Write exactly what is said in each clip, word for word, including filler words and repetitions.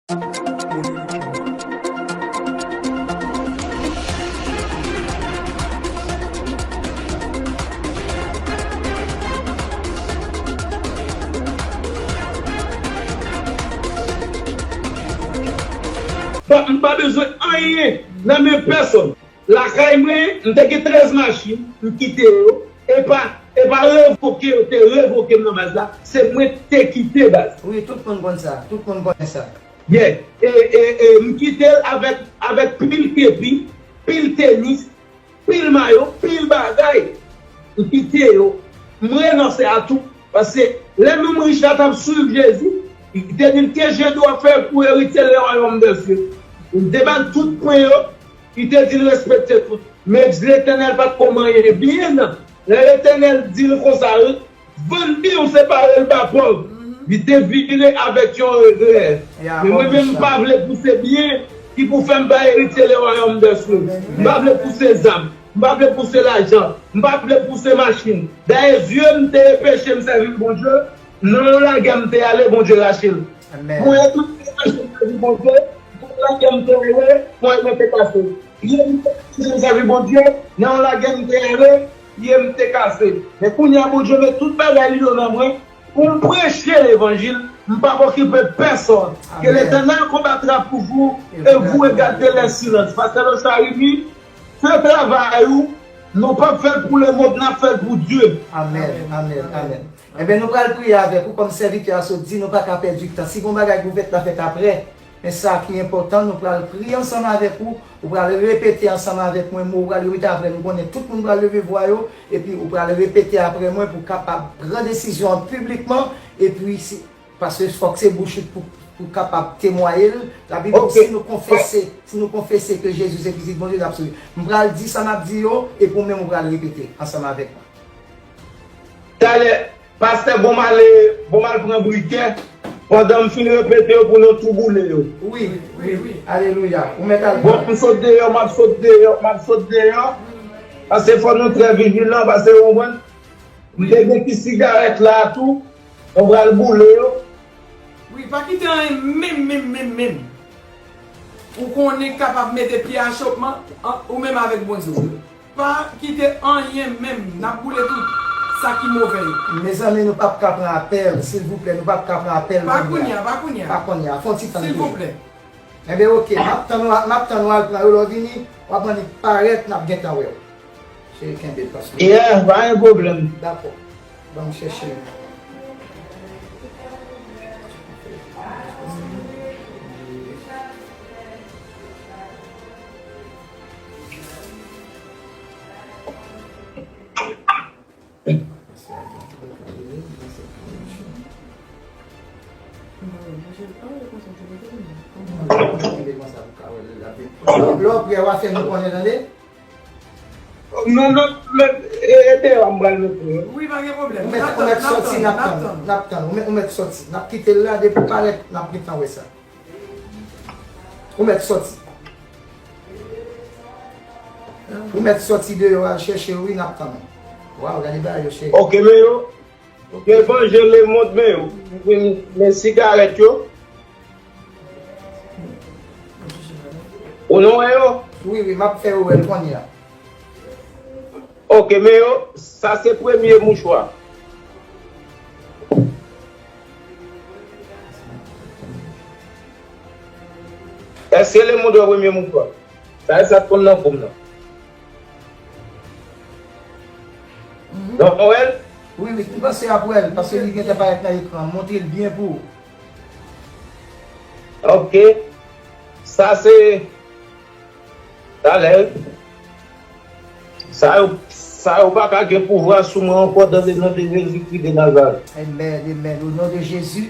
Pa, m pa bezwen anyen nan men pèsonn. Lakay mwen, m te gen trèz machin, m kite yo. E pa, e pa revoke yo te revoke m nan baz la, se mwen k te kite baz. Wi, tout moun konn sa, tout moun konnen sa. Yeah. E, e, e m kite l avèk, avèk pil kepi, pil tenis, pil mayo, pil bagay. M kite yo. M renonse a tout. Paske lè nonm rich la t ap swiv Jezi, li te di l, "Ke je dois faire pour hériter le royaume des cieux?" Li te ba l tout pwen yo, li te di l, "Respekte tout." Men Letènèl pa t ko manyen byen. Lè Letènèl di l konsa, vann byen w, separe l ba pòv. Li te vire avèk yon regrè. Men mwen menm, m pa vle pouse byen ki pou fè m pa eritye le royaume des cieux. M pa vle pouse zam. M pa vle pouse lajan. M pa vle pouse machin. Dayè, zye m te enpeche m sèvi Bondye. Nan yon lagè m te ale, Bondye rache l. Mwen enpeche m sèvi Bondye. Nan yon lagè m te ale, pwen mwen te kase. Pye m te enpeche m sèvi Bondye. Nan yon lagè m te ale, pye m te kase. Men kounye a, Bondye met tout bagay li yo nan mwen. Pou m preche levanjil, m p ap okipe pèsonn. Ke Letènèl konbatra pou vou e vou e gade lè silans. Pastè Lochard Remy, fè travay ou, nou p ap fè l pou lemonn, n ap fè l pou Dye. Amèn, amèn, amèn. Enben, nou pral priye avèk ou, kòm sèvitè a sot di, nou pa ka pèdi tan. Si gon bagay pou fèt, l a fèt apre. Men sa ki enpòtan, nou pral priye ansanm avèk ou, ou pral repete ansanm avèk mwen mo, ou pral repete apre nou, konnen tout moun pral leve vwa yo, epi ou pral repete apre mwen pou kapab pran desizyon an piblikman, epi si, paske fòk se bouch ou pou, pou kapab temwaye l. Labib di, si nou konfese, si nou konfese ke Jezi se Pitit Bondye, l ap sove. M pral di sa m ap di yo, epi ou menm ou pral repete ansanm avèk mwen. Talè, pastè, bon m ale, bon m al pran brikè, pandan m fin repete yo pou nou tou boule yo. Wi, wi, wi. Alelouya. Ou mèt al pran. Bon, m sot deyò, m ap sot deyò, m ap sot deyò. Paske fò nou trè vijilan, paske ou konprann, m te gen ti sigarèt la tou, nou pral boule yo. Wi, pa kite anyen menm, menm, menm, menm. Ou konnen k kapab mete pye achopman, an, ou menm avèk Bondye w. Pa kite anyen menm, n ap boule tout sa ki move yo. Mezanmi, nou p ap ka pran apèl, silvouplè, nou p ap ka pran apèl kounye a. Pa kounye a, pa kounye a. Pa kounye a, fè yon ti tann. Silvouplè. Enben, oke, m ap tann ou, m ap tann ou al pran yo, lè w vini, w ap annik parèt, n ap gentan wè w. Cheri, kenbe l, pastè. Yeah, pa gen pwoblèm. Dakò. Ban m chèche. Lè w prè, w a fè nou konnen, tande. Non, non, men, e, e deyò a m pral mete yo. Wi, pa gen pwoblèm. Ou mèt, ou mèt sòti, n ap tann, n ap tann. Ou mèt, ou mèt sòti. N ap kite l la, depi w parèt, n ap gentan wè sa. Ou mèt sòti. Ou mèt sòti deyò al chèche yo, wi, n ap tann ou. Waw, gade bagay yo, cheri. Oke, men yo. Oke, evanjil lemonn, men yo. Men sigarèt yo. Ou nou wè yo? Wi, wi, m ap fè yo wè l kounye a. Oke, men yo, sa se premye mouchwa. Èske lemonn wè premye mouchwa? Sa e sa k konn nan kou m nan. Donk, nou wè l? Wi, wi, m panse y ap wè l, paske li gentan parèt nan ekran. Montre l byen pou ou. Oke. Sa se Talè, sa yo, sa yo pa ka gen pouvwa sou mwen ankò, dans le nom de Jésus-Christ de Nazareth. Amen, amen. Au nom de Jésus,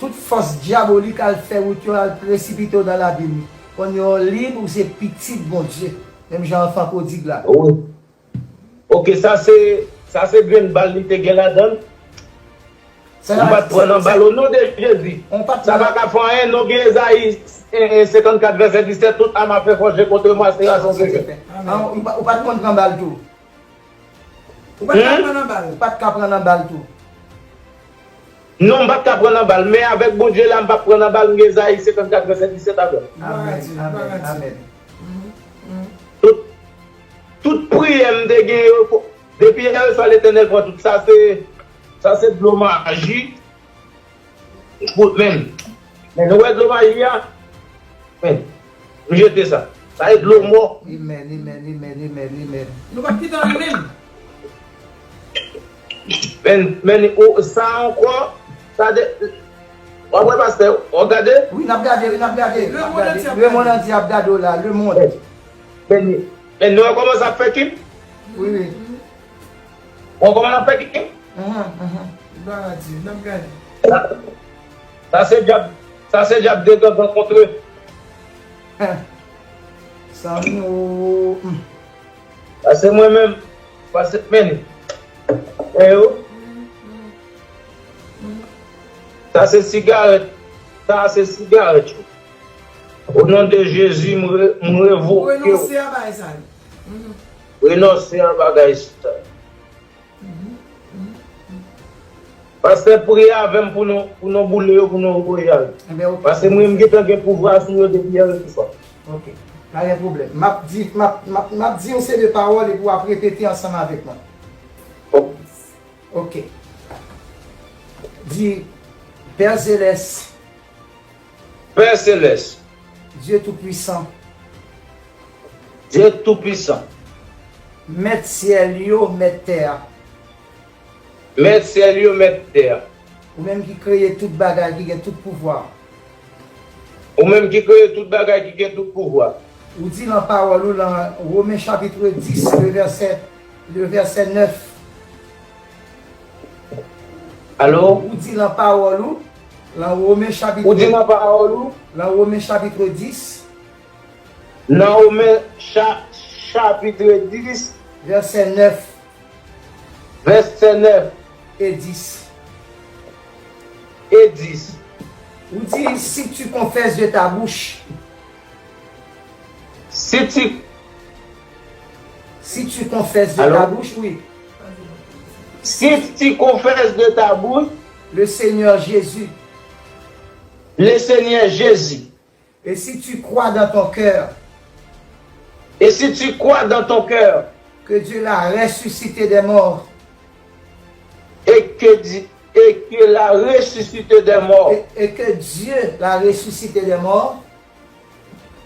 tout fòs dyabolik al fè wout yo, al presipite yo dans l'abîme. Kounye a w lib, ou se pitit Bondye. Menm jan anfan pwodig la. Wi. Oke, sa se, sa se grenn bal li te gen ladan l. Ou pa t pran nan bal, o non de Jezi. Sa pa ka fè anyen, non, gen Ezayi, e, e, senkannkat, vèsè disèt, toute arme à feu forgée contre moi sera sans effet. Amen. Ou pa, ou pa t konn pran bal tou. Ou pa t ka pran nan bal. Ou pa t ka pran nan bal tou. Non, m p ap ka pran nan bal, men avèk Bondye la, m p ap pran nan bal, m gen zayi senkannkat an, sèt disèt avè m. Amèn, amèn, amèn. Tout, tout priyè m te gen yo, depi yè swa Letènèl pran tout. Sa se, sa se dlo maji. Fout, men, men nou wè dlo maji a? Men, nou jete sa. Sa e dlo mò. Amen, amen, amen, amen, amen. Nou pa kite anyen menm. Men, men, ou, sa ankò, sa de, w ap wè pastè, w ap gade? Wi, n ap gade, wi, n ap gade. Lemonn antye ap gade w la, lemonn. Men, men, men nou wè kòman sa ap fè kim? Wi, wi. Bon, kòman n ap fè ki? Glwa a Dye, n ap gade. Sa, sa se dyab, sa se dyab de gangan kontre. Sa nou. Sa se mwen menm. Pase men. E yo. Sa se sigarèt. Sa se sigarèt yo. O non de Jezi, m re- m revoke w. Renonse a bagay sa yo. Renonse a bagay sa. Pastè, priye avè m pou nou, pou nou boule yo, pou nou voye al. Pastè, mwen, m gentan gen pouvwa sou yo depi yè swa. Ok. Pa gen pwoblèm. M ap di, m ap, m ap, m ap di yon seri de pawòl epi w ap repete ansanm avèk mwen. Ok. Di, Pè Selès, Pè Selès, Dye Toupisan, Dye Toupisan, Mèt syèl yo, Mèt tè a, Mèt syèl yo, Mèt tè a, ou menm ki kreye tout bagay, ki gen tout pouvwa, ou menm ki kreye tout bagay, ki gen tout pouvwa. Ou di nan pawòl ou, nan Women chapit dis, le vèsè, le vèsè nèf. Alo? Ou di nan pawòl ou, nan Women chapit, ou di nan pawòl ou, nan Women chapit dis, nan Women cha- chapit dis, vèsè nèf, vèsè nèf e dis. E dis. Ou di, si tu confesses de ta bouche, si tu, si tu confesses de ta bouche, oui. Si tu confesses de ta bouche, le Seigneur Jésus, le Seigneur Jésus, et si tu crois dans ton cœur, et si tu crois dans ton cœur, que Dieu l'a ressuscité des morts, et que Di- et que l'a ressuscité des morts, et, et que Dieu l'a ressuscité des morts,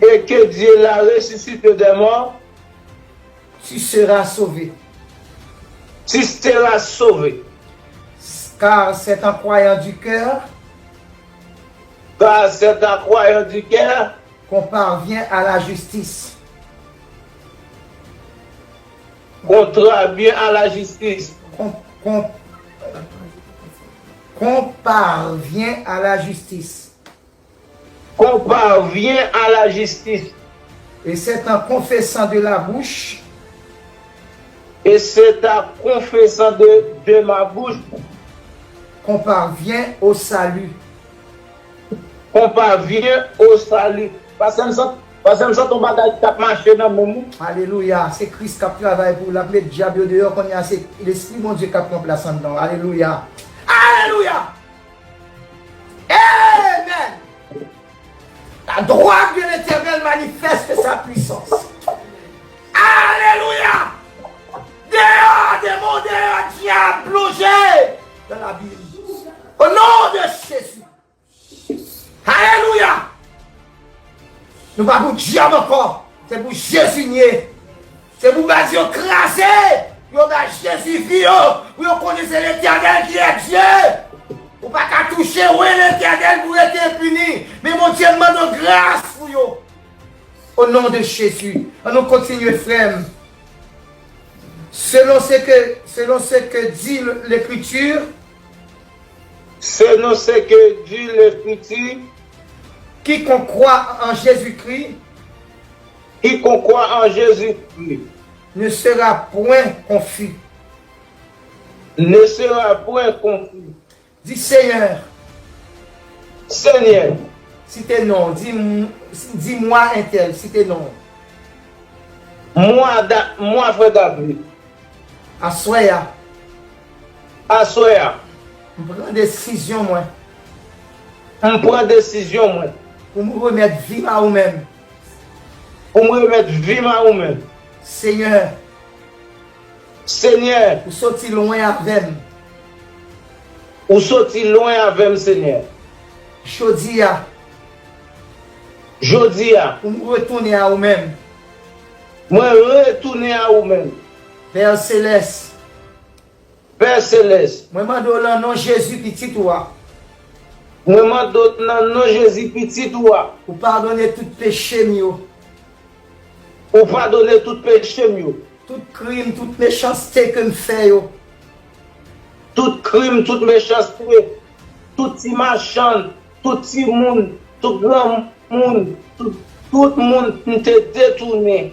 et que Dieu l'a ressuscité des morts, tu seras sauvé. Tu seras sauvé. Car c'est en croyant du cœur, car c'est en croyant du cœur, qu'on parvient à la justice, qu'on parvient à la justice, qu'on, qu'on, qu'on parvient à la justice, qu'on parvient à la justice. Et c'est en confessant de la bouche, et c'est en confessant de, de ma bouche, qu'on parvient au salut, qu'on parvient au salut. Pastè, m santi, pastè, m santi yon bagay k ap mache nan men m. Alelouya. Se Kris k ap travay pou ou. L ap met dyab yo deyò. Kounye a, se Lespri Bondye k ap pran plas anndan w. Alelouya. Alelouya. Amen. La droite de l'Éternel manifeste sa puissance. Alelouya. Dehors, démon, dehors, diable, plongez dans l'abîme. Au nom de Jésus. Alelouya. Nou pa pou dyab ankò. Se pou Jezi n ye. Se pou baz yo kraze. Pou yo bay Jezi vi yo. Pou yo konnen se Letènèl ki est Dieu. Ou pa ka touche, wi, Letènèl pou rete enpini. Men Bondye mande w gras pou yo. Au nom de Jésus. Ann nou kontinye, frè m. Selon ce que, selon ce que dit le- l'Écriture, selon ce que dit l'Écriture, quiconque croit en Jésus-Christ, quiconque croit en Jésus-Christ, ne sera point confus, ne sera point confus. Di, Senyè. Senyè. Site non. Di, m- di mwa entèl. Site non. Mwa Da- mwa frè David. Aswè a. Aswè a. M pran desizyon mwen. M pran desizyon mwen. Pou m remèt vi m a ou menm. Pou m remèt vi m a ou menm. Senyè. Senyè. Ou soti lwen avè m. Ou soti lwen avè m, Senyè. Jodi a. Jodi a. Pou m retounen a ou menm. Mwen retounen a ou menm. Pè Selès. Pè Selès. Mwen mande w nan non Jezi pitit ou a. Mwen mande w nan non Jezi pitit ou a. Ou padone tout peche m yo. Ou padone tout peche m yo. Tout krim, tout mechanste ke m fè yo. Tout krim, tout mechanste, tout ti machann, tout timoun, tout granmoun, tout, tout moun m te detounen,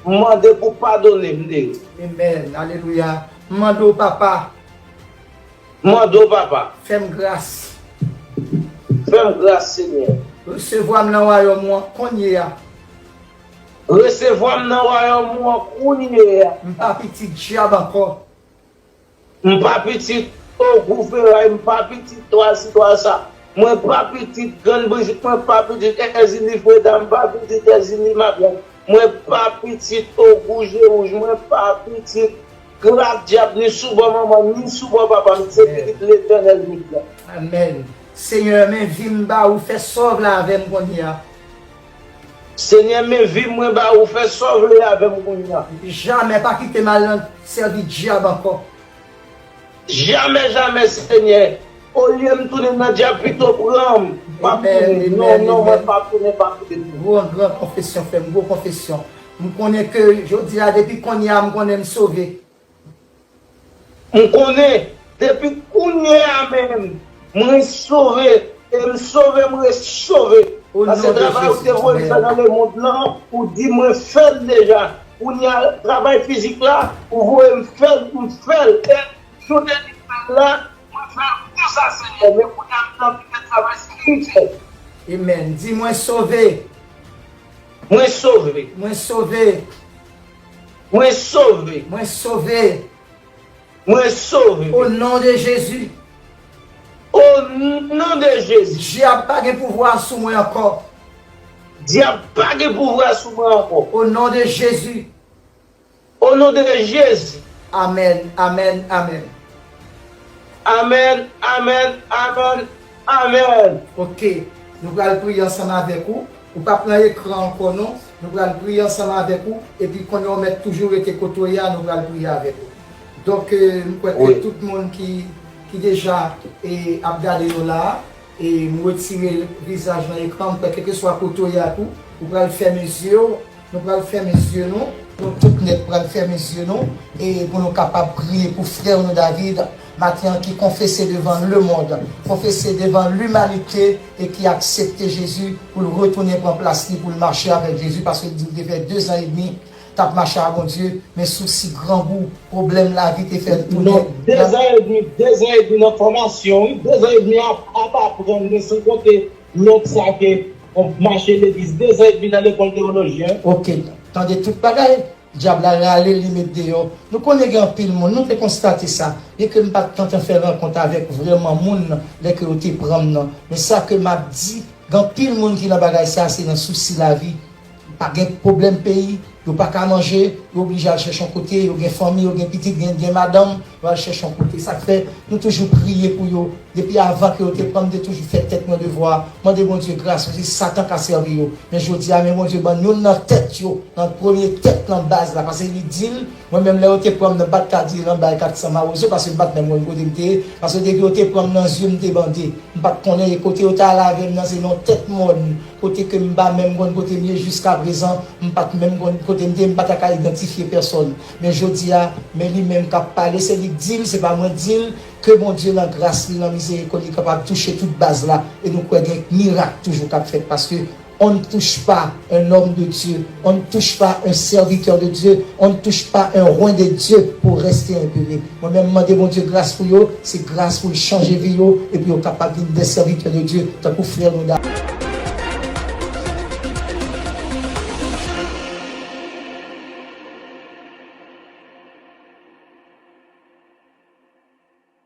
m mande pou padone m de yo. Amèn. Alelouya. M mande w, Papa. M mande w, Papa. Fè m gras. Fè m gras, Senyè. Resevwa m nan wayòm ou an kounye a. Resevwa m nan wayòm ou an kounye a. M pa pitit dyab ankò. M pa pitit ogou feray, m pa pitit twal si twal sa. Mwen pa pitit grann brizit, mwen pa pitit èzini freda, m pa pitit èzini mabyad. Mwen pa pitit ogou je wouj, mwen pa pitit gras dyab ni sou bò manman m, ni sou bò papa m. Se pitit Letènèl m ye. Amèn. Senyè, men vi m ba ou, fè sa w vle avè m kounye a. Senyè, men vi mwen ba ou, fè sa w vle avè m kounye a. Jamè pa kite m al nan sèvi dyab ankò. Jamè, jamè, Senyè. Olye m tounen nan dyab, pito pran m. M ap tounen. Non, non, mwen p ap tounen, p ap tounen. Gwo, gran konfesyon, frè m, gwo konfesyon. M konnen ke jodi a, depi kounye a, m konnen m sove. M konnen, depi kounye a menm, mwen sove, e m sove, m ret sove. Paske travay ou te voye m fè nan lemonn lan, ou di mwen fè l deja. Kounye a, travay fizik la, ou voye m fè l, m fè l. E jounen li fè l la, mwen fè l konsa, Senyè. Men kounye a, m nan travay espirityèl. Amèn. Di, mwen sove. Mwen sove. Mwen sove. Mwen sove. Mwen sove. Mwen sove. O non de Jezi. O non de Jezi. Dyab pa gen pouvwa sou mwen ankò. Dyab pa gen pouvwa sou mwen ankò. O non de Jezi. O non de Jezi. Amèn, amèn, amèn. Amèn, amèn, amèn, amèn. Ok. Nou pral priye ansanm avèk ou. Ou p ap nan ekran ankò non. Nou pral priye ansanm avèk ou. Epi konnen w mèt toujou rete kote w ye a, nou pral priye avèk ou. Donk, euh, m kwè ke tout moun ki, ki deja, eh, ap gade nou la a, e m retire vizaj nan ekran, m kwè kèlkeswa kote w ye a tou, ou pral fèmen zye w, nou pral fèmen zye nou, nou tout nèt pral fèmen zye nou, e pou nou kapab priye pou frè nou David, maten an ki konfese devan lemonn, konfese devan limanite, e ki aksepte Jezi pou l retounen pran plas li, pou l mache avèk Jezi, paske l di l te fè dezan edmi, t ap mache a Bondye, men sousi, grangou, pwoblèm lavi te fè l tounen. Non, dezan edmi, dezan edmi nan fòmasyon, wi, dezan edmi ap, ap aprann, men san konte lòt sa ke, on, mache legliz, dezan edmi nan lekòl teyoloji, en. Ok, tande tout bagay, dyab la rale li met deyò. Nou konnen gen anpil moun, nou te konstate sa, byenke m pa t gentan fè rankont avèk vrèman moun lè ke yo te pran m nan. Men sa ke m ap di, gen anpil moun ki nan bagay sa, se nan sousi lavi. Pa gen pwoblèm peyi, yo pa ka manje, yo oblije al chèche yon kote, yo gen fanmi, yo gen pitit, gen, gen madanm, yo al chèche yon kote. Sa k fè nou toujou priye pou yo. Depi avan ke yo te pran m, m te toujou fè tèt mwen devwa, mande Bondye gras, paske Satan ka sèvi yo. Men jodi a, men Bondye ban youn nan tèt yo, nan premye tèt nan baz la, paske li di l, mwen menm lè yo te pran m nan, m pa t ka di l anba kat san mawozo, paske m pa t menm konn kote m te ye, paske depi yo te pran m nan zye, m te bande. M pa t konnen e kote yo t al avè m nan, se nan yon tèt mòn, kote ke m pa menm konn kote m ye jiskaprezan, m pa t menm konn kote m te ye, m pa ta ka idantifye pèsòn. Men jodi a, men li menm k ap pale, se li k di l, se pa mwen k di l, ke Bondye nan gras li, nan mizerikòd li, kapab touche tout baz la, e nou kwè gen mirak toujou k ap fèt, paske on ne touche pas un homme de Dieu, on ne touche pas un serviteur de Dieu, on ne touche pas un roi de Dieu pour rester impuni. Mwen menm, m mande Bondye gras pou yo, se gras pou l chanje vi yo, epi yo kapab vin de sèvitè de Dye, tankou frè nou David.